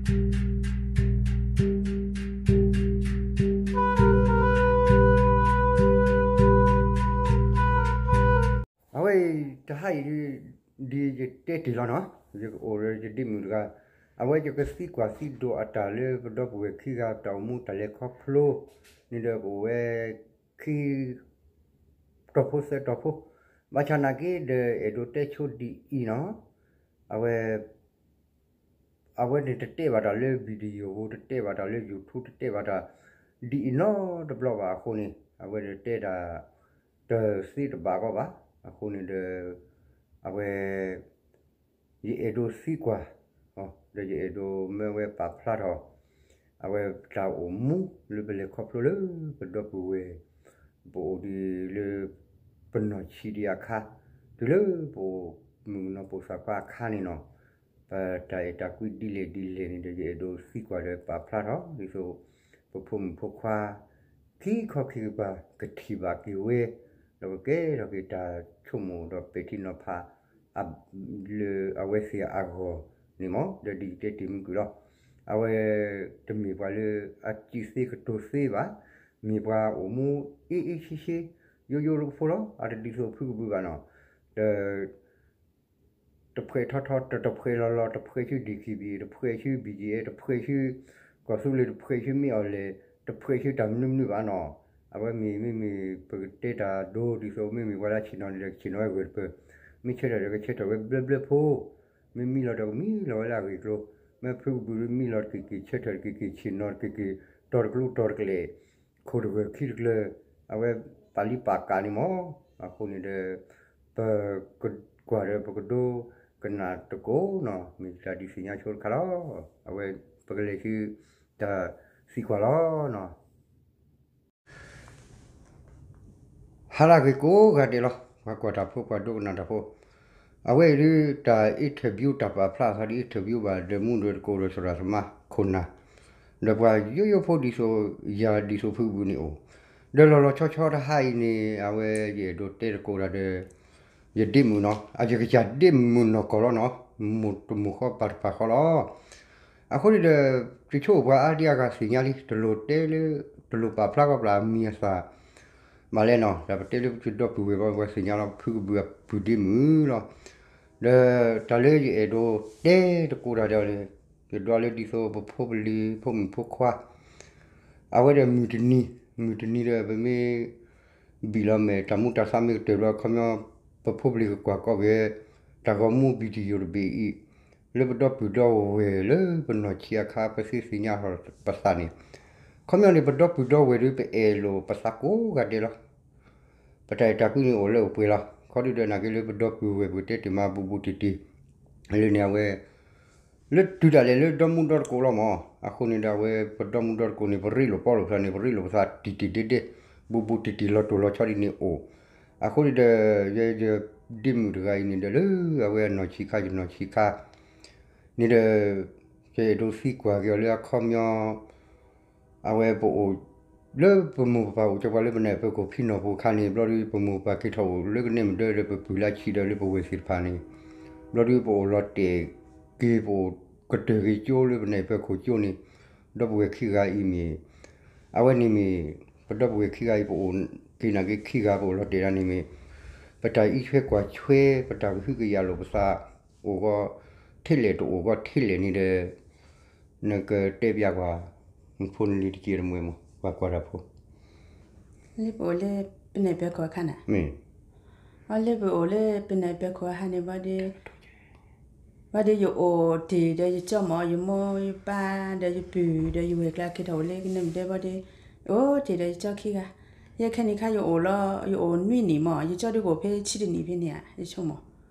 အဝဲအံၤ တဟါအံၤ ဒ်ယတဲတ့ၢ်လီၤနီၤ, ယကအိၣ်ဒီးယဒ့မုၣ်တဂၤ, အဝဲယကသံကွၢ်သံဒိးအတၢ်လၢပဒီပုၢ်ဝဲၢ်ခံဂၤ တၢ်အိၣ်မူတၢ်လဲၤခီဖျိန့ၣ်ဒီး ပအိၣ်ဝဲခံ တီၤဖိသၢတီၤဖိ, ဘၣ်ဆၣ်နာ်က့ဒီး အဲၣ်ဒိးတဲဆိဒ်အံၤနီၤ, အဝဲ အဝဲန့ၣ်တတဲဘၣ်တၢ်လၢ video ဖိ, တတဲဘၣ်တၢ်လၢ YouTube, တတဲဘၣ်တၢ်ဒ်အံၤနီတဘျီဘၣ်အဃိန့ၣ် အဝဲဒၣ်တဲဒၣ် တသ့တဘၣ်ကီဘၣ်. အဃိန့ၣ်ဒီး အဝဲ ယအဲၣ်ဒိးသံကွၢ် ဒီးယအဲၣ်ဒိးမၢဝဲပာ်ဖျါထီၣ် အဝဲတၢ်အိၣ်မူလၢပလဲၤခီဖျိလၢပဒီပုၢ်ဝဲၢ် ပအိၣ်ဒ်လၢ ပနီၢ်ဆံးဒံးအခါ, တုၤလၢပအိၣ်မုၣ်ကနီၤပိာ်သၣ်ခွါအခါန့ၣ်နီၤ, ပတၢ်အဲၣ်တၢ်ကွံဒ်လဲၣ်ဒ်လဲၣ်န့ၣ်ဒီး ယအဲၣ်ဒိးသံကွၢ်ဒီးပာ်ဖျါထီၣ် ဒ်သိး ပဖိမုၣ်ဖိခွါ ခံခီခံကပၤ ကထံၣ်ဘၣ်က့ၤဝဲ, ဒီးကကဲထီၣ်က့ၤတၢ်ဆိကမိၣ်ဒီးပဲာ်ထံနီၤဖး လၢအဝဲသ့ၣ်အဂီၢ်န့ၣ်မ့ၢ် ဒီးဒ်ယတဲတ့ၢ်မုၢ်ကွံာ်လီၤ. အဝဲတမ့ၢ်ပှၤလၢအစံးသ့ကတိၤသ့ဘၣ်, မ့ၢ်ပှၤအိၣ်မူအ့အ့ဆ့ဆ့ ယိယိတကဖိလီၤ. အတဒ်သိးဖုကဘုးဘၣ်နီၤ, တ တဖှဲးထီထီ တတဖှဲးလီၤလီၤ, တဖှဲးဆူ DKBA, တဖှဲးဆူ BGF, တဖှဲးဆူ ကီၢ်သူလ့ၤ, တဖှဲးဆူမ့ၢ်အီၤလဲၣ်, တဖှဲးဆူတၢ်မနုၤမနုၤဘၣ်နီၤ. အဝဲမ့ၢ် မ့မ့ၢ်ပကတဲတၢ်ဒိဒ်သိး မ့မ့ၢ်ပှၤလၢဆ့ၣ်နီၤန့ၣ်ဒီး ကဆ့ၣ်နီၤဝဲဂၢၢ်တပၢၢ်, မ့ၢ်ဆၢထၢၣ်ဒီးကဆၢထၢၣ်ဝဲဘျၢဘျၢဖိ, မ့ၢ်မံလီၤဒီးကမံလီၤဝဲလၢအဂ့ၢ်အကျိၤ, မ့ၢ်ဖုကဘုးဒီးမံလီၤတက့ၢ်က့ၢ် ဆၢထၢၣ်တက့ၢ်က့ၢ် ဆ့ၣ်နီၤတက့ၢ်က့ၢ် တီၤတကျိတီၤတကျဲး ခိၣ်တဂၢၢ်ခံတကျၢၤ, အဝဲပာ်လံပာ်ကးန့ၣ်မ့ၢ်, အဃိန့ၣ်ဒီး ပကကွၢ်ဒီးပကဒိကနၣ်တကိးနီၤ, မ့ၢ်တၢ်ဒုးသ့ၣ်ညါဆိတခါလီၤ. အဝဲပကလဲၤဆူတၢ်သံကွၢ်လီၤနီၤ. ဟါလၢအဂ့ၤကိးဂၤဒဲးလီၤ ပှၤကွၢ်တၢ်ဖိ ပှၤဒိကနၣ်တၢ်ဖိ, အဝဲအံၤဒ်တၢ် interview တၢ်ပာ်ဖျါအသးဒ် interview ဘၣ် ဒီးမူဒီးတကိးဒီးသရၣ်သမါခိၣ်နၢ်, ဒီးပှၤယိယိဖိဒ်သိးယၤဒ်သိးဖုကဘုးန့ၣ်အိၣ်, ဒီးလီၤလီၤဆီဆီတဟါအံၤန့ၣ် အဝဲယအဲၣ်ဒိးတဲတကိးတၢ်ဒီး ယဒ့မုၣ်နီၤ, အယကစၢ်ဒ့မုၣ်နီၢ်ကီၢ်လီၤနီၤ, မိၢ်တမိၢ်ဃီပၢ်တပၢ်ဃီလီၤ. အဃိန့ၣ်ဒီး ယဆိကမိၣ်ပှၤအါဒံအါဂၤသ့ၣ်ညါလံ, တလိၣ်တဲလၢ တလိၣ်ပာ်ဖျါကီးပျၢ်အမံၤအသၣ် မးလဲၣ်နီၤ, တၢ်ပတဲလၢပဒီပုၢ်ဝဲၢ်ဘၣ် ပှၤသ့ၣ်ညါလီၤ ဖုကဘုးအပုၢ်ဒ့မုၣ်လီၤ. ဒီးတၢ်လၢယအဲၣ်ဒိးတဲတကိးတၢ်ဒီးန့ၣ် ယဒွးလၢဒ်သိးပဖိပလံၤ ဖိမုၣ်ဖိခွါ အဝဲဒီးမုၢ်တနံၤ မုၢ်တနံၤဒီးပမ့ၢ် ဘံၣ်လီၤမဲာ် တၢ်မူတၢ်သးမ့ၢ်ကတၢၢ်ဘျီ ခီပညီ ပဖိပလံၤကကွၢ်ကီးက့ၤ တၢ်ဂီၤမူ video တဘ့ၣ်အံၤ လၢပဒီပုၢ်ဒီဝဲၢ်လၢပနီၢ်ဆံးအခါ ပသ့သ့ၣ်ညါထီၣ်ပသးန့ၣ်, ခီပညီန့ၣ် ပဒီပုၢ်ဒီဝဲၢ်ဒီး ပအဲၣ်လိာ်ပသးကိးဂၤဒဲးလီၤ. ပတၢ်အဲၣ်တၢ်ကွံန့ၣ်အိၣ်လၢအိၣ်ပှဲၤလီၤ. ခီဒုဒီးနာ်က့လၢ ပဒီပုၢ်ဝဲၢ်ပကတဲတ့ၢ်မး ဘူးဘူးတံၢ်တံၢ် လၢန့ၣ်အဝဲ လၢတုၤဒၣ်လဲာ်လၢဒီမူဒီတကိးလီၤမး, အဃိန့ၣ်ဒီးအဝဲ ပဒီမူဒီတကိးန့ၣ် ပရ့လိာ်ပီလိာ်ပသးန့ၣ် ပရ့လိာ်ပသးတံၢ်တံၢ်ဒ့ဒ့ ဘူးဘူးတံၢ်တံၢ်လီၤတိၢ်လီၤဆီဒ်န့ၣ်အိၣ်, အဃိန့ၣ်ဒီး ယ ယဒ့မုၣ်တဂၤအံၤန့ၣ်ဒီး လၢအဝဲအနီၢ်ဆံးခါ ယနီၢ်ဆံးခါ န့ၣ်ဒီး ယအဲၣ်ဒိးသံကွၢ်က့ၤအီၤလၢအခီပညီ အဝဲပအိၣ် လၢပမိၢ်ပပၢ်အိၣ်ကၠီပှၤလၢပနၢ်ပၢၢ်ခိၣ်ဖံနီၢ်ပူၤအခါန့ၣ် ဘျီဒုး ပမိၢ်ပပၢ်က့ၤထီၣ်အိၣ်လၢကနဲၣ်မဒၢဒီး ပပုၢ်လၢဆံးဒီးလၢပဝဲၢ်သ့ၣ်တဖၣ်န့ၣ် ဘျီဒုး ပအိၣ်လီၤတဲာ်က့ၤ ပအိၣ်ကတၢၢ်က့ၤကၠိလၢပနၢ်ပၢၢ်ခိၣ်ကၠိန့ၣ် ဒီပုၢ်ဝဲၢ်ခံဂၤအံၤမ့ၢ် အဝဲန့ၣ်မ့ၢ် ပဒီပုၢ်ဝဲၢ်ခံဂၤအံၤ ပအိၣ်က့ၤနာ်က့ခံဂၤ ပအိၣ်လီၤတဲာ်ဒၣ်န့ၣ်မ့ၢ် ပတၢ်အံးထွဲကွၢ်ထွဲ ပတၢ်ကဟုကယာ်လိာ်ပသး အိၣ်ဂီၢ်ထဲလဲၣ် တအိၣ်ဂီၢ်ထဲလဲၣ်န့ၣ်ဒီး နကတဲပျးကွၢ် မုၢ်ဖိနလံၤတက့ၢ်တမှဲၤမး ပှၤကွၢ်တၢ်ဖိ လၢပအိၣ်လၢပနၢ်ပၢၢ်ခိၣ်အခါန့ၣ် မ့ၢ် အလၢပအိၣ်လၢပနၢ်ပၢၢ်ခိၣ်အခါန့ၣ် ဘၣ်ဒီး ဘၣ်ဒီးယအိၣ်တ့ၢ်ဒီးယကၠီမး ယမိၢ်ယပၢ်ဒီးယပုၢ်ဒီးယဝဲၢ်ကျါက့ၤထီၣ်အိၣ်လၢကနဲၣ်မဒၢ ဘၣ်ဒီး ယအိၣ်တ့ၢ်ဒီးယကၠီခံဂၤ ယဲခဲန့ၣ်ခါယအိၣ်လီၤ ယအိၣ်နွံနံၣ်မး ယကၠီဒုးကအိၣ်ဖဲဆံတနံၣ်ဖဲန့ၣ်ဧါ ယဆိကမိၣ်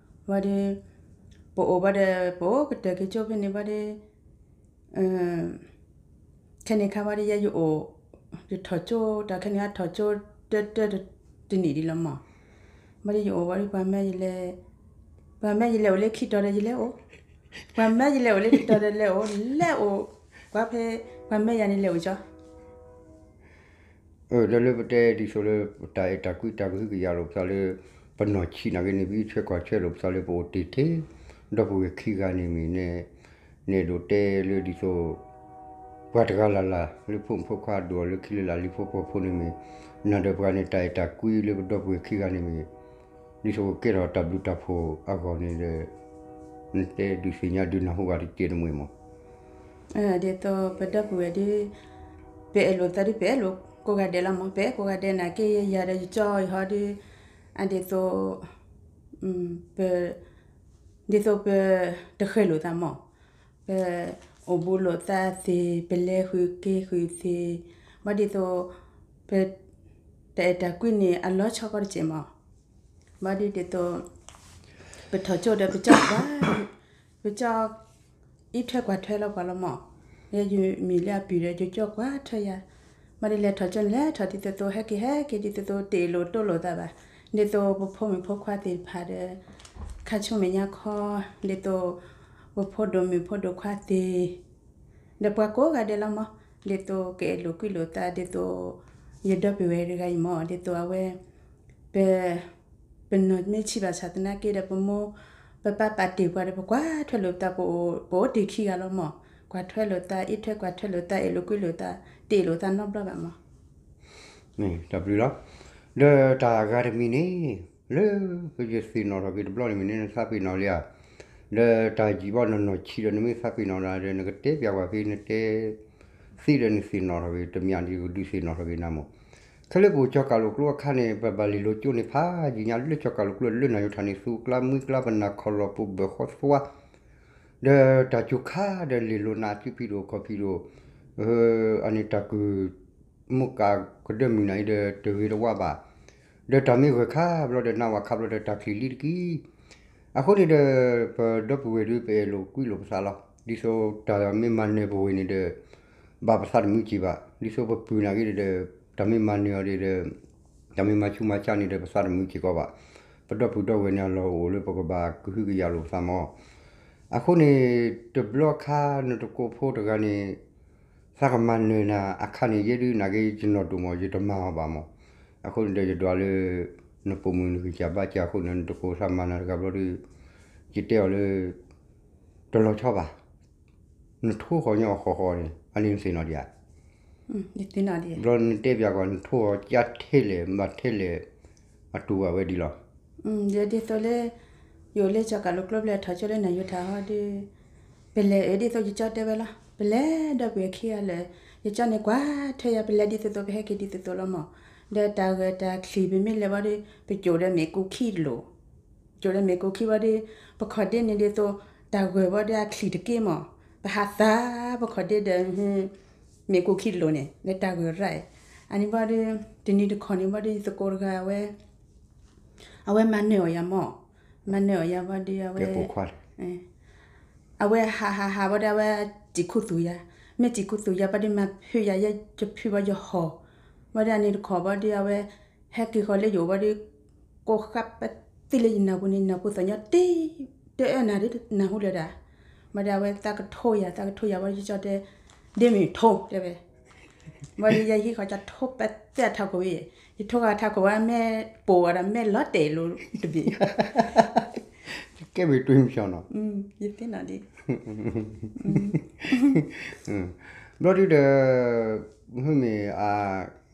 ဘၣ်ဒီး ပအိၣ်ဘၣ်ဒီး ပအိၣ်ကတၢၢ်က့ၤကၠိဖဲန့ၣ်ဘၣ်ဒီး ခဲန့ၣ်ခါဘၣ်ဒီးယဲယအိၣ် ယထီၣ်ကၠိ တၢ်ခဲန့ၣ်ခါထီၣ်ကၠိ တၢတၢတနံၣ်ဒံးလီၤမး ဘၣ်ဒီးယအိၣ်ဘၣ်ဒီးပှၤမၢယလဲၤ ပှၤမၢယလဲၤအိၣ်လၢခံတီၤဒီးယလဲၤအိၣ် ပှၤမၢယလဲၤအိၣ်လၢခံတီၤဒီးလဲၤအိၣ် လဲၤအိၣ် ကွၢ်ဖဲ ပှၤမၢယၤန့ၣ်လဲၤအိၣ်ကၠီ ဒီးလၢပတဲဒ်သိးလၢ ပတၢ်အဲၣ်တၢ်ကွံတၢ်ကဟုကယာ်လိာ်ပသးလၢ ပနီၢ်ဆံးနာ်က့န့ၣ် ပအံးထွဲကွၢ်ထွဲလိာ်ပသးလၢပအိၣ်တ့ၢ်ထဲ ဒီပုၢ်ဝဲၢ်ခံဂၤန့ၣ်မ့ၢ်န့ၣ် နအဲၣ်ဒိးတဲလၢဒ်သိး ပှၤတဂၤလၢ်လၢ်လၢဖိမုၣ်ဖိခွါဒိၣ်အီၤလၢခံလၢလာ်လံၤဖိပိာ်ဖိန့ၣ်မ့ၢ်, နၤဒီးပှၤန့ၣ် တၢ်အဲၣ်တၢ်ကွံလၢပဒီပုၢ်ဝဲၢ်ခံဂၤန့ၣ်မ့ၢ်, ဒ်သိးကကဲထီၣ်တၢ်ဘျုးတၢ်ဖှိၣ်အဂီၢ်န့ၣ်ဒီး နတဲဒုးသ့ၣ်ညါဒုးနၢ်ဟူဘၣ်တကဲးတမှဲၤမး. ဒ်သိးပဒီပုၢ်ဝဲၢ်ဒ် ပအဲၣ်လိာ်သးဒ် ပအဲၣ်လိာ်ကိးဂၤဒဲးလီၤမး, ပအဲၣ်ကိးဂၤဒဲးနာ်က့ ယၤဒီးယကၠီယဟီဒီး အဒ်သိး ပ ဒ်သိးပ တဃဲၤလိာ်သးမး, ပ အိၣ်ဘူးလိာ်သးသ့, ပလဲၤဃုာ်က့ၤဃုာ်သ့, ဘၣ်ဒ်သိး ပ တၢ်အဲၣ်တၢ်ကွံန့ၣ် အလီၤဆီကီးတစဲးမး, ဘၣ်ဒ်ဒ်သိး ပထီၣ်ကၠိဒီးပကၠီ ပကၠီ အံးထွဲကွၢ်ထွဲလီၤပှၤလီၤမး, ယမ့ၢ်လၢအပုၢ်ဒီး ယကၠီကွၢ်ထွဲယၤ, ဘၣ်ဒ်လဲၤထီၣ်ကၠိန့ၣ် လဲၤထီၣ်ဒ်သိးသိး ဟဲက့ၤဟဲက့ၤဒ်သိးသိး တအ့ၣ်လိာ်တိလိာ်သးဘၣ်, ဒ်သိးပဖိမုၣ်ဖိခွါသ့ၣ်တဖၣ်ဒီး ခါဆူမဲာ်ညါခီ ဒ်သိး ပဖိဒိၣ်မုၣ်ဖိဒိၣ်ခွါသ့ၣ် ဒီးပှၤကိးဂၤဒဲးလီၤမး, ဒ်သိးကအဲၣ်လိာ်ကွံလိာ်သး ဒ်သိး ယဒီပုၢ်ဝဲၢ်တဂၤအံၤမး ဒ်သိးအဝဲ ပ ပနီၢ်မ့ၢ်ဆံးဘၣ်ဆၣ်သနာ်က့ဒီး ပမိၢ်ပပၢ်ပာ်တ့ၢ်ပှၤဒီး ပကွၢ်ထွဲလိာ်သး ပအိၣ်တ့ၢ်ခံဂၤလီၤမး, ကွၢ်ထွဲလိာ်သး အံးထွဲကွၢ်ထွဲလိာ်သး အဲၣ်လိာ်ကွံလိာ်သး တ့ၢ်လိာ်သးနီတဘျီဘၣ်မး. တၢ်ဘျုးလီၤ. ဒီးတၢ်ဂၤတမံၤန့ၣ် လၢယသ့ၣ်နီၣ်ထီၣ်က့ၤတဘျီန့ၣ်မ့ၢ်န့ၣ် နသးပ့ၤနီၣ်လံဧါ, ဒီးတၢ်ယံာ်ဘီနီၢ်နီၢ်ဆံးဒီး နမ့ၢ်သးပ့ၤနီၣ်ဒၣ်ဒီး နကတဲပျးကွၢ်ဖဲနတဲသ့ဒီး နသ့ၣ်နီၣ်ထီၣ်က့ၤ တမံၤဒီးကဒုးသ့ၣ်နီၣ်ထီၣ်က့ၤနၤမး. ခဲလၢပအိၣ်ကၠီၤကၣ်လိာ်ကျိအခါန့ၣ် ပဘၣ်လဲၤလိာ်ကၠိန့ၣ်ဖးယံာ်ညါ လၢကၠီၤကၣ်လိာ်ကျိလၢနၤယိၤထၣ်န့ၣ် သူကျါမှံကျါ ပနၢ်ခီၣ်လီၤ ပဘၢၣ်ဃီသွါ ဒီးတၢ်စူၤခါဒီး လဲၤလိာ်နၤစုဖံးဒိၣ်ခီၣ်ဖံးဒိၣ်, အန့ၣ်တၢ်ကုၢ် မိၢ်ကးကဒၢမုၢ်နၤအံၤဒီး တဂ့ၤတဝါဘၣ်, ဒီးတၢ်မ့ၢ်ဂၢၢ်ခါဘျီဒီး နးဝၤခါဘျီဒီး တၢ်ချံၣ်လံတက့ၢ်. အဃိန့ၣ်ဒီး ပဒီပုၢ်ဝဲၢ်ဒုး ပအဲၣ်လိာ်ကွံလိာ်ပသးလီၤ. ဒ်သိးတၢ်မ့ၢ်မၤနၢၤပဝဲၢ်န့ၣ်ဒီး ဘၣ်ပသးတမုာ်က့ၤဘၣ်. ဒ်သိးပပုၢ်နာ်က့ဒီး တၢ်မ့ၢ်မၤနၢၤအီၤဒီး တၢ်မ့ၢ်မၤဆူးမၤဆါန့ၣ်ဒီး ပသးတမုာ်က့ၤကီးဘၣ်. ပဒီပုၢ်ဒီဝဲၢ်န့ၣ် အလီၢ်အိၣ်လၢပကဘၣ်ကဟုကယာ်လိာ်ပသးမး. အဃိန့ၣ် တဘျီခါနတကိးဖိတဂၤန့ၣ် သးကမၤနၢၤနၤအခါန့ၣ် ယဲဒုးနာ်က့ယနီၢ်ဒိၣ်မး ယတမၤအီၤဘၣ်မး. အဃိန့ၣ်ဒီးယဒွးလၢ နပိာ်မုၣ်နဂံၢ်စၢ်ဘါစၢ်အဃိန့ၣ် နတကိးသးမၤနၤတဂၤဘျီဒီး ယတဲအီၤလၢ တလီၤဆီဘၣ်. နထိဃီၤညီအီၤဃီဃီန့ၣ် အန့ၣ်နသ့ၣ်နီၣ်ဒံးဧါ. ဘျီနတဲပျးကွၢ် နထိဃီၤကါထဲလဲၣ် မၤထဲလဲၣ် အတူၢ်ဘၣ်ဝဲဒ်လီၤ. ဒ်သိးလၢ ယအိၣ်လၢကၠီၤကၣ်လိာ်ကျိဖဲလဲၣ် ထီၣ်ကၠိလၢနၤယိၤထၣ်ဟီဒီး ပလဲၤအၢ ဒ်သိးယကၠီတဲဝဲလီၤ. ပလဲၤဒီပုၢ်ဝဲၢ်ခံဂၤလၢာ် ယကၠီန့ၣ်ကွၢ်ထွဲယၤ ပလဲၤဒ်သိးသိး ပဟဲက့ၤဒ်သိးသိးလီၤမး. ဒီးတၢ်ဂၢၢ်တၢ်ချံၣ် ပမ့ၢ်လဲၤဘၣ်ဒီး ပကိၤဒီးမ့ၣ်ကူခံတလိၣ် ကိၤဒီးမ့ၣ်ကူခံဘၣ်ဒီး ပခီၣ်ဒ့န့ၣ်ဒ်သိး တၢ်ဂၢၢ်ဘၣ်ဒီး အချံၣ်တက့ၢ်မး, ပဟးသး ပခီၣ်ဒ့ဒီး မ့ၣ်ကူခံတလိၣ်န့ၣ် လၢတၢ်ဂၢၢ်ရၣ်အံၤ. အန့ၣ်ဘၣ်ဒီး တနံၤတခီန့ၣ်ဘၣ်ဒီး ယသကိးတဂၤဝဲ အဝဲမၤနၢၤအီၤယၤမး, မၤနၢၤအီၤယၤဘၣ်ဒီး အဝဲ အဝဲဟးဟးဟးဘၣ်ဒီး အဝဲတံာ်ခူသူၣ်ယၤ, မ့ၢ်တံာ်ခူသူၣ်ယၤဘၣ်ဒီး မၤဖုးယၤ ယဖုးဘၣ်ယဟီၣ်, ဘၣ်ဒီးအန့ၣ်တခီဘၣ်ဒီး အဝဲ ဟဲက့ၤဃီၤလၢယအိၣ်ဘၣ်ဒီး ကိးဃာ်ပသံလၢယနၢ်ပူၤန့ၣ် နၢ်ပူၤသးညီတ့ၢ် တအၢနၤဒ်နၢ်ဟူလၢၤဒၣ်, ဘၣ်ဒီးအဝဲသးကထိယၤ သးကထိယၤဘၣ်ဒီး ယကၠီတဲ ဒ့မုၢ်ထိ တဲဝဲ, ဘၣ်ဒီးယဟံးဃီၤကၠီထိပသဲအထးခိၣ်ဝဲ, ယထိဃီၤထးခိၣ်ဝဲ မ့ၢ်ပိာ်အီၤဒီးမ့ၢ်လီၤတဲာ်လိၤတဘ့ၣ် ကဲမ့ၢ်တွံၢ်မုၢ်ဆ့ၣ်နီၤ, ယသ့ၣ်နီၣ်ဒ် ဘျီဒုဒီး မ့ၢ်အ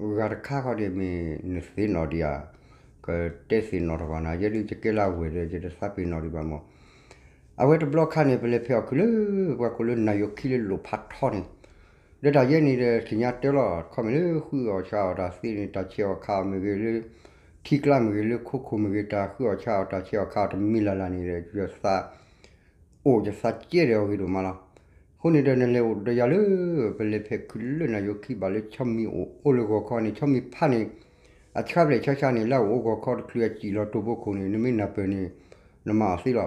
ဂၤတခါဃီဒီးမ့ၢ်နသ့ၣ်နီၣ်ဒံးဧါ, ကတဲသ့ၣ်နီၣ်ထီၣ်ဘၣ်နၤ, ယဲဒုးယကဲလၢအဝဲၢ်ဒီး ယတသးပ့ၤနီၣ်ဒံးဘၣ်မး. အဝဲတဘျီခါန့ၣ် ပလဲၤဖဲးအီၣ်ခုလၢ ပှၤကိးလၢနၢ်ယိၤခံလၢလိာ်ဖးထီန့ၣ်, ဒီးတၢ်ယဲန့ၣ်ဒီး သ့ၣ်ညါတၢ်လီၤ တခီမ့ၢ်လၢဃုအီၣ်ဆးအီၣ်တၢ်သ့န့ၣ် တၢ်ဆဲးအီၣ်ခးအီၣ်မ့ၢ်ဂ့ၤလၢ ထံကျါမ့ၢ်ဂ့ၤ လၢခိခိၣ်မ့ၢ်ဂ့ၤ တၢ်ဃုအီၣ်ဆးအီၣ် တၢ်ဆဲးအီၣ်ခးအီၣ်တမံၤလၢ်လၢ်န့ၣ်ဒီး ယသး အိၣ်ယသးကဲဒီးအဂ့ၤဒိၣ်မးလီၤ. အဃိန့ၣ်ဒီးနလဲၤအိၣ်ဒီးယၤလၢ ပလဲၤဖဲးခုလၢနၢ်ယိၤခံဘၣ်လၢ ဆီမံၤအိၣ်အိၣ်လၢဂီၤခီန့ၣ် ဆီမံၤဖးန့ၣ် အဆါဘျဲၣ်ဆါဆါန့ၣ် လၢအအိၣ်ဂီၤခီတချုးအစံၣ်လီၤတိၢ်ဘိခိၣ်န့ၣ် နမ့ၢ်နၢ်ပၢၢ်န့ၣ် နမၤအီၤ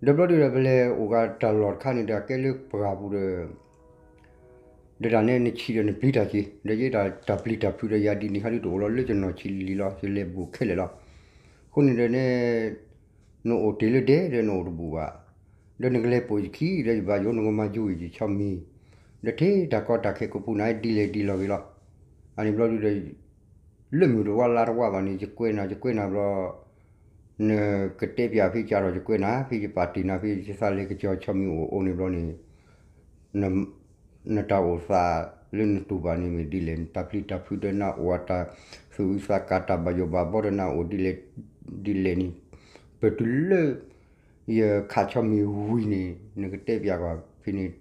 သ့လီၤ. ဒီးဘျီဒုဒီးပလဲၤအိၣ်ဂၤတၢ်လီၢ်တခါန့ၣ်ဒီး အကဲလၢပှၢ်ပူၤဒီး ဒီးတၢ်န့ၣ်နဆံးဒီးနပျံၤတၢ်က့ၤ ဒီးယဲဒၣ်တၢ်ပျံၤတၢ်ဖုးဒီးယၤဒ်န့ၣ် ဟဲဒုးတအိၣ်လီၤလၢယနီၢ်ဆံးလံၤလီၤ ယလဲၤဘူးခဲလၢာ်လီၤ. အဃိန့ၣ်ဒီးန့ၣ် နအိၣ်တ့ၢ်လၢဒဲဒီးနအိၣ်တဘူးဘၣ်, ဒီးနကလဲၤပိာ်ယခံ ဒီးယဘၣ်ယိၣ်နကမၤယိၣ်ဂ့ၤယဆီမံၤ, ဒီးထဲတၢ်ကီတၢ်ခဲကပူၤန့ၣ် ဒ်လဲၣ်ဒ်လီၤဂ့ၤလီၤ. အန့ၣ်ဘျီဒုဒီး လၢမုၢ်တဝါလါတဝါဘၣ်န့ၣ် ယကွဲးနၤ ယကွဲးနၤဘျီ နကတဲပျးဖဲကၢ်ထီၣ် ယကွဲးနၤ ဖဲယပာ်တ့ၢ်နၤ ဖဲယသးလဲၤကစီၤဆီမံၤအိၣ်အိၣ်န့ၣ်ဘျီန့ၣ် နတၢ်အိၣ်သးလၢနတူၢ်ဘၣ်န့ၣ်မ့ၢ်ဒ်လဲၣ်, နတၢ်ပျံၤတၢ်ဖုးဒီးနအိၣ်အတၢ်သူၣ်အုးသးကါ တၢ်ဘၣ်ယိၣ်ဘၣ်ဘီဒီးနအိၣ်ဒ်လဲၣ်, ဒ်လဲၣ်န့ၣ်, ပတုၤလၢ ယခးဆီမံၤဝံၤန့ၣ် နကတဲပၠးကွၢ်ဖဲန့ၣ်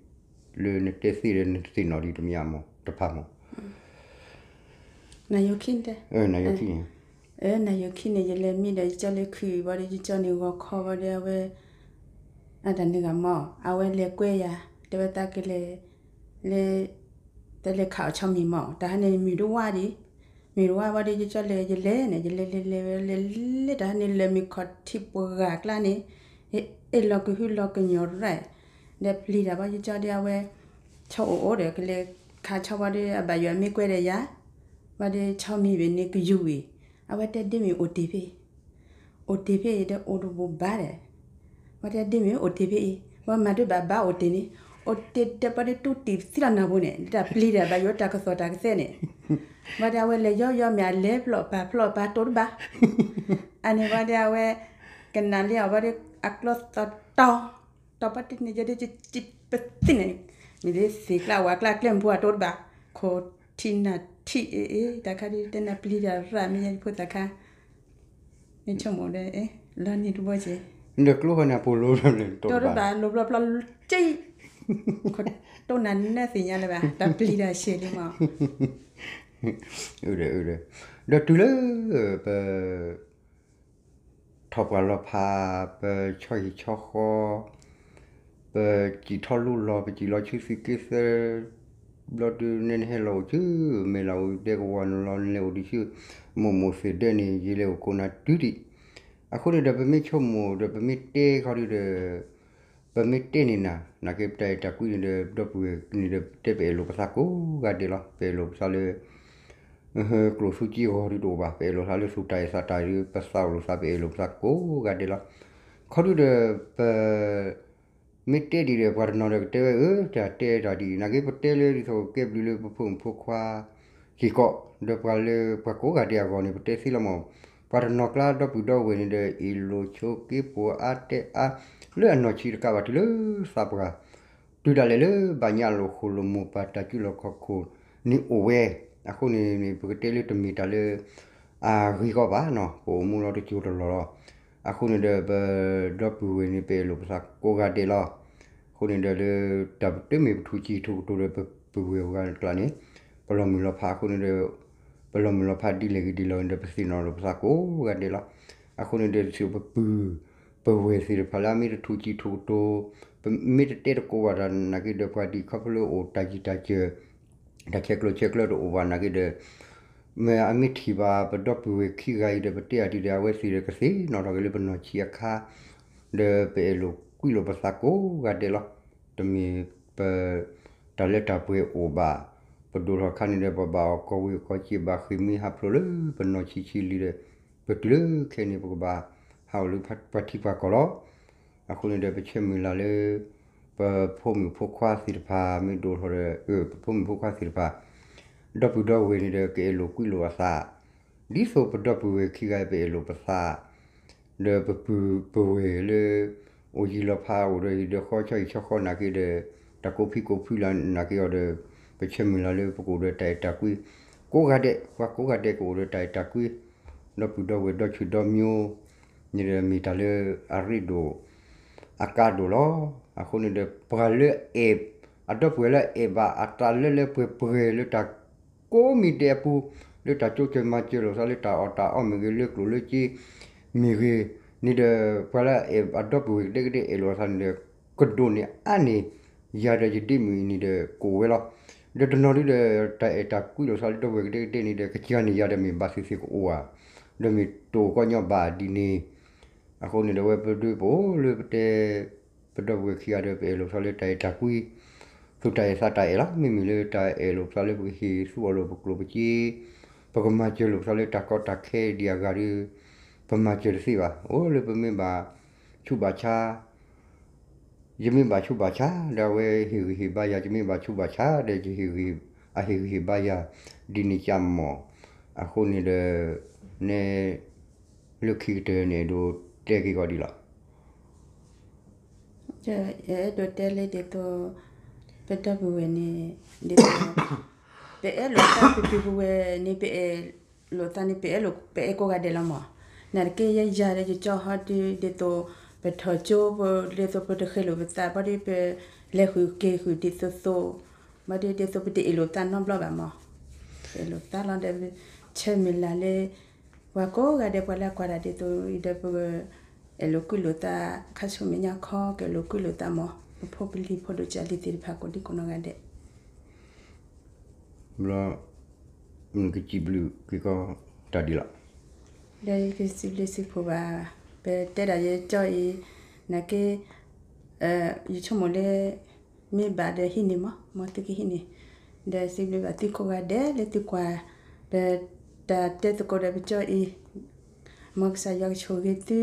လၢနတဲသ့ဒီးနသ့ၣ်နီၣ်ဒံးတမံၤမ့ၢ်တဖၣ်မ့ၢ် နယိၤခံန့ၣ်, နယိၤခံန့ၣ် ယလဲၤမံဒီးယကၠီလၢခုၣ်ဘီဒီး ယကၠီန့ၣ်ဂီၤခီဘီဒီးအဝဲ အတၢ်နဂၤမ့ၢ် အဝဲလဲၤကွဲယၤ တဲဝဲသးကလဲၤ လၢ တၢ်လဲၤခးအီၤဆီမံၤမ့ၢ် တၢ်ဟါန့ၣ်မုၢ်တဝါဒံး, မုၢ်တဝါဘီဒီး ယကၠီလဲၤ ယလဲၤန့ၣ် ယလဲၤလဲၤလဲၤဝဲလဲၤလဲၤ တၢ်ဟါန့ၣ် လၢမုၢ်ခီၣ်ထံးပှၤဂၤကျါန့ၣ် အဲၣ်လီၤကဟုလီၤကညီၤရဲၣ် ဒီးပျံၤတၢ်ဘီ ယကၠီဒီးအဝဲ ဆီအိၣ်အိၣ်ဒီး ကလဲၤခးဆီဘီဒီး အဘၣ်ယိၣ်အမ့ၢ်ကွဲဒီးယၤ ဘီဒီးဆီမံၤဘ့ၣ်န့ၣ်ကယူၤဝံၤ အဝဲတဲဒ့မုၣ်အိၣ်တ့ၢ်ဖဲ အိၣ်တ့ၢ်ဖဲအံၤဒီးအိၣ်တဘိဘၣ်ဒီး ဝဲတဲဒ့မုၣ်အိၣ်တ့ၢ်ဖဲအံၤ ဝဲမၤဒုးဘၣ်ဘၣ်အိၣ်တ့ၢ်န့ၣ် အိၣ်တ့ၢ်ဒီးပှၤဒုးတူၢ်တံၢ်သံလီၤနၢ်ပူၤန့ၣ် တၢ်ပျံၤဒီးဘၣ်ယိၣ်တၢ်ကစီၣ်တၢ်ကသဲန့ၣ် ဝဲဒီးအဝဲလဲၤယီယီမ့ၢ်အလဲၤဖျီၣ်ပာ်ဖျီၣ်ပာ်တိၤတဘၣ် အန့ၣ်ဝဲဒီးအဝဲ ကနၣ်လံအီၤဝဲဒီးအကျီသီတီ တီပှၤတန့ၣ်ယဲဒ်ပသ့ၣ်န့ၣ် မ့ၢ်ဒ်သ့ၣ်ကျါဝၣ်ကျါကျဲမုၢ်အတိၤတဘၣ် ခိၣ်ထံနၢ်ထံအ့ၣ်အ့ၣ် တၢ်ခါဒ်တဲနၢ်ပျံၤတၢ်ရၣ်မ့ၢ်ယဲဖိသၣ်ခါ မ့ၢ်ဆိကမိၣ်ဒီး လီၤနံၤတဘီက့ၤ ဒီးကျိဃီန့ၣ်အပူၤလိၤဘျီ တိၤတဘၣ်လိၤဘျီဘျီက့ၤ တိၢ်နၤနၢသ့ၣ်ညါလၢၤဘၣ် တၢ်ပျံၤတၢ်ဆဲးလံမး ဒီးတုၤလၢ ပ ထီၣ်ပှၢ်လီၤဖး ပဆီဟံၣ်ဆီဃီ ပစံၣ်ထီၣ်လိလီၤ ပစံၣ်လီၤဆူသုးက့သၢ ဘျီဒုးနဲနဟဲလီၤအိၣ်ဆူ မဲၢ်လးအိၣ်ဒဲကဝီၤ နလီၤနလဲၤအိၣ်ဒံးဆူ မိၢ်မိၢ်သ့ၣ်ဒဲန့ၣ် ယလဲၤအိၣ်ခိၣ်နၤတုၤဒံး အဃိန့ၣ်ဒီး ပမ့ၢ်ဆိကမိၣ်ဒီး ပမ့ၢ်တဲခီဒုဒီး ပမ့ၢ်တဲန့ၣ်နၤ နာ်က့ပတၢ်အဲၣ်တၢ်ကွံန့ၣ်ဒီး ဒီပုၢ်ဝဲၢ်န့ၣ်ဒီး ပတဲပအဲၣ်လိာ်ပသးကိးဂၤဒဲးလီၤ. ပအဲၣ်လိာ်ပသးလၢ ကျိၣ်သူက့ဂီၤဒုတအိၣ်ဘၣ်. ပအဲၣ်လိာ်သးလၢသူၣ်တၢ်အဲၣ်သးတၢ်ဒီး ပသးအိၣ်လိာ်သး ပအဲၣ်လိာ်ပသးကိးဂၤဒဲးလီၤ. ခီဒုဒီး ပ မ့ၢ်တဲဒ်ဒီး ပှၤတနီၤဒီးကတဲဝဲ အၢ တၢ်တဲတၢ်ဒ်အံၤ နာ်က့ပတဲလၢဒ်သိးကဲဘျုးလၢပဖိမုၣ်ဖိခွါစ့ၢ်ကီး ဒီးပှၤလၢပှၤကိးဂၤဒဲးအဂီၢ်န့ၣ် ပတဲသ့လီၤမး. ပှၤတနီၤကျါဒီပုၢ်ဒီဝဲၢ်န့ၣ်ဒီး အ့ၣ်လိာ်ဆိးက့ ပိာ်အါတဲအါ လၢအနီၢ်ဆံးတကးဘၣ် တုၤလၢသးပှၢ် တုၤဒၣ်လဲာ်လၢဘၣ်ညါလိာ်ဃိာ်လိာ်မိၢ်ပၢ်တၢ်စုလီၢ်ခီၣ်ခိၣ်န့ၣ်အိၣ်ဝဲ. အဃိန့ၣ်န့ၣ် ပကတဲလၢတမ့ၢ်တၢ်လၢ အဂ့ၤကီးဘၣ်နီၤ ပအိၣ်မူလီၤတစိၤတလီၢ်လီၤ. အဃိန့ၣ်ဒီး ပဒီပုၢ်ဝဲၢ်န့ၣ် ပအဲၣ်လိာ်ပသးကိးဂၤဒဲးလီၤ. အဃိန့ၣ်ဒီးလၢ တၢ်ပတမ့ၢ်ပထူးကံၢ်ထူးကတိၤဒီး ပပုၢ်ဝဲၢ်ပှၤကျါန့ၣ် ပလီၤမုၢ်လီၤဖးအဃိန့ၣ်ဒီး ပလီၤမုၢ်လီၤဖးဒ်လဲၣ်ဂ့ၤဒ်လဲၣ်ဂ့ၤဒီး ပသ့ၣ်နီၣ်လိာ်ပသးကိးဂၤဒဲးလီၤ. အဃိန့ၣ်ဒီး ပပုၢ်ပဝဲၢ်သ့ၣ်တဖၣ်လၢအမ့ၢ်တထူးကံၢ်ထူးကတိၤ ပမ့ၢ်တတဲတကိးဘၣ်တၢ်နာ်က့ဒီး ပှၤဒ်ခီဖျိလၢအိၣ်တၢ်ယံၤတၢ်စၢၤ တၢ်ဆဲးကျိးဆဲးကျၢတအိၣ်ဘၣ်နာ်က့ဒီး မ့ၢ်အမ့ၢ်ထံၣ်ဘၣ်ပဒီပုၢ်ဝဲၢ်ခံဂၤအံၤဒီး ပတဲအီၤဒ်ဒီး အဝဲသ့ၣ်ဒီးကသ့ၣ်နီၣ်ထီၣ်က့ၤလၢပနီၢ်ဆံးအခါ ဒီးပအဲၣ်လိာ်ကွံလိာ်ပသးကိးဂၤဒဲးလီၤ. တမ့ၢ်ပ တၢ်လၢတၢ်ပှဲၤအိၣ်ဘၣ်, ပဒိၣ်ထီၣ်ခါန့ၣ်ဒီး ပဘၣ်အီၣ်ကီၢ်ဝံၤအီၣ်ကီၢ်စ့ ဘၣ်ဃ့ၢ်မှံဟးဖျိးလၢပနီၢ်ဆံးဆံးလံဒီး ပတုၤလၢခဲအံၤန့ၣ် ပကဘၣ်ဟးအိၣ်လၢပှၤထံပှၤကီၢ်လီၤ. အဃိန့ၣ်ဒီး ပဆၢမုၢ်လၢ်လၢ ပဖိမုၣ်ဖိခွါသ့ၣ်တဖၣ် မ့ၢ်ဒိၣ်ထီၣ်ဒီး ပဖိမုၣ်ဖိခွါသ့ၣ်တဖၣ် ဒီပုၢ်ဒီဝဲၢ်န့ၣ်ဒီး ကအဲၣ်လိာ်ကွံလိာ်အသး ဒ်သိးပဒီပုၢ်ဝဲၢ်ခံဂၤအံၤ ပအဲၣ်လိာ်ပသး ဒီးပပုၢ်ပဝဲၢ်လၢ အိၣ်ယံၤလီၤဖး အိၣ်ဒီးဟံၣ်ဒီးဃီ ဆီဟံၣ်ဆီဃီနာ်က့ဒီး တၢ်ကိးဖံးကိးဖုလၢနာ်က့အီၤဒီး ပဆၢမုၢ်လၢ်လၢပကအိၣ်ဒီးတၢ်အဲၣ်တၢ်ကွံ ကိးဂၤဒဲး ပှၤကိးဂၤဒဲးကအိၣ်ဒီးတၢ်အဲၣ်တၢ်ကွံ ဒီပုၢ်ဒီဝဲၢ်ဒီဆူၣ်ဒီမျိုး န့ၣ်ဒီးမ့ၢ်တၢ်လၢအရ့ဒိၣ် အကါဒိၣ်လီၤ. အဃိန့ၣ်ဒီး ပှၤလၢအအဲၣ် အဒီပုၢ်ဝဲၢ်လၢအအဲၣ်ဘၣ်အတၢ်လၢလၢပှဲၤပှဲၤလၢတၢ် ကိးမံၤဒဲးအပူၤ လၢတၢ်ကၠိကၢၤမၤစၢၤလိာ်သးလၢတၢ်အီၣ်တၢ်အီမ့ၢ်ဂ့ၤ လၢကျိၣ်လၢစ့မ့ၢ်ဂ့ၤန့ၣ်ဒီး ပှၤလၢအအဲၣ်အဒီပုၢ်ဝဲၢ်ကဒဲကဒဲအဲၣ်လိာ်အသးန့ၣ်ဒီး ကဒိၣ်န့ၢ်အါန့ၢ်ယၤဒီးယဒ့မုၣ်အံၤန့ၣ်ဒီးကအိၣ်ဝဲလီၤ. ဒီးတနီၤဒုဒီး တၢ်အဲၣ်တၢ်ကွံလိာ်သးလၢဒီပုၢ်ဝဲၢ်ကဒဲကဒဲန့ၣ်ဒီး ကစၢ်န့ၢ်ယၤဒီးမ့ၢ်ဘၣ်သ့ၣ်သ့ၣ်ကအိၣ်ဧါ ဒီးမ့ၢ်တအိၣ်ကီညီဘၣ်ဒ်န့ၣ် အဃိန့ၣ်ဒီး ဝဲပဒုပအိၣ်လၢပတဲ ပဒီပုၢ်ဝဲၢ်ခံဂၤဒီး ပအဲၣ်လိာ်ပသးလၢတၢ်အဲၣ်တၢ်ကွံ သူၣ်တၢ်အဲၣ်သးတၢ်အဲၣ်လီၤ. မ့မ့ၢ်လၢတၢ်အဲၣ်လိာ်ပသးလၢပကဟ့ၣ်သူအီၤလိာ်ပကျိၣ်ပစ့ ပကမၤစၢၤလိာ်ပသးလၢတၢ်ကီတၢ်ခဲဒံးအဂၤဒီး ပမၤစၢၤတသ့ဘၣ်. အိၣ်လၢပမ့ၢ်ဘၣ်ဆူးဘၣ်ဆါ ယမ့ၢ်ဘၣ်ဆူးဘၣ်ဆါ ဒီးအဝဲဟ့ၣ်ဂံၢ်ဟ့ၣ်ဘါယၤ, ယမ့ၢ်ဘၣ်ဆူးဘၣ်ဆါ ဒီးယဟ့ၣ်ဂံၢ် အဟ့ၣ်ဂံၢ်ဟ့ၣ်ဘါယၤ ဒ်န့ၣ်ကမီၣ်. အဃိန့ၣ်ဒီး နဲ လၢခံကတၢၢ်န့ၣ် အဲၣ်ဒိးတဲက့ၤကီးဒ်လဲၣ်. အဲၣ်ဒိးတဲလၢဒ်သိး ပဒီပုၢ်ဝဲၢ်န့ၣ် ဒ်သိး ပအဲၣ်လိာ်သး ပပုၢ်ပဝဲၢ်န့ၣ် ပအဲၣ်လိာ်သးန့ၣ် ပအဲၣ်လိာ် ပအဲၣ်ကိးဂၤဒဲးလီၤမး. နာ်သက့ ယဲယၤဒီး ယကၠီဟီဒုး ဒ်သိး ပထီၣ်ကၠိ ဒ်သိးပတဃဲၤလိာ်ပသး ဘၣ်ဒီး ပလဲၤဃုာ်က့ၤဃုာ်ဒ်သိးသိး ဘၣ်ဒီး ဒ်သိးပတအ့ၣ်လိာ်သးနီတဘျီဘၣ်မး. ပအဲၣ်လိာ်သးလီၤဒီး ဆၢမုၢ်လၢ်လၢ ပှၤကိးဂၤဒဲး ပှၤလၢအကွၢ်တၢ်ဒ်သိးအံၤဒီး ပကအဲၣ်လိာ်ကွံလိာ်သး ခါဆူမဲာ်ညါခီ ကအဲၣ်လိာ်ကွံလိာ်သးမး. ပဖိပလံၤဖိဒိၣ်ကၢ်လံၤသ့ၣ်တဖၣ်ကိးဒံကိးနီၢ်ဂၤဒဲး ဘျီ နကစံးဘျုးက့ၤကီးတၢ်ဒ်လဲၣ်. ဒီးယကစံးဘျုးစံးဖှိၣ်ဘၣ် ပတဲဒၣ်ယကၠီအံၤ နာ်သက့ ယဆိကမိၣ်လၢ မ့ၢ်ဘၣ်ဒီးဟံးန့ၢ်မး မ်သုကဟံးန့ၢ်, ဒီးစံးဘျုးဘၣ်သုကိးဂၤဒဲးလၢသုကွၢ် ပတၢ်တဲသကိးဒီးပကၠီအံၤ, မ်ကစၢ်ယွၤကဆိၣ်ဂ့ၤသု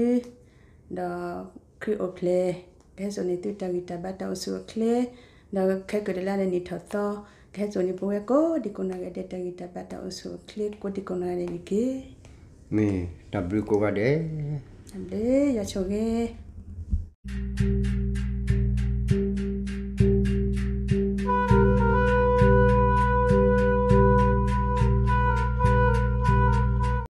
ဒီးခရံာ်အိၣ်ဖျဲၣ် ကဟဲစိာ်န့ၢ်သုတၢ်ဂံၢ်တၢ်ဘါတၢ်အိၣ်ဆူၣ်အိၣ်ချ့, ဒီးခဲကိာ်တလါဒီးနံၣ်ထီၣ်သီ ကဟဲစိာ်န့ၢ်ပဝဲကိးဒံကိးနီၢ်ဂၤဒဲး တၢ်ဂံၢ်တၢ်ဘါတၢ်အိၣ်ဆူၣ်အိၣ်ချ့ကိးဒံကိးနီၢ်ဂၤဒဲးန့ၣ်တက့ၢ်. မ့ၢ်တၢ်ဘျုးကိးဂၤဒဲး, တၢ်ဘျုးယွၤဆိၣ်ဂ့ၤ.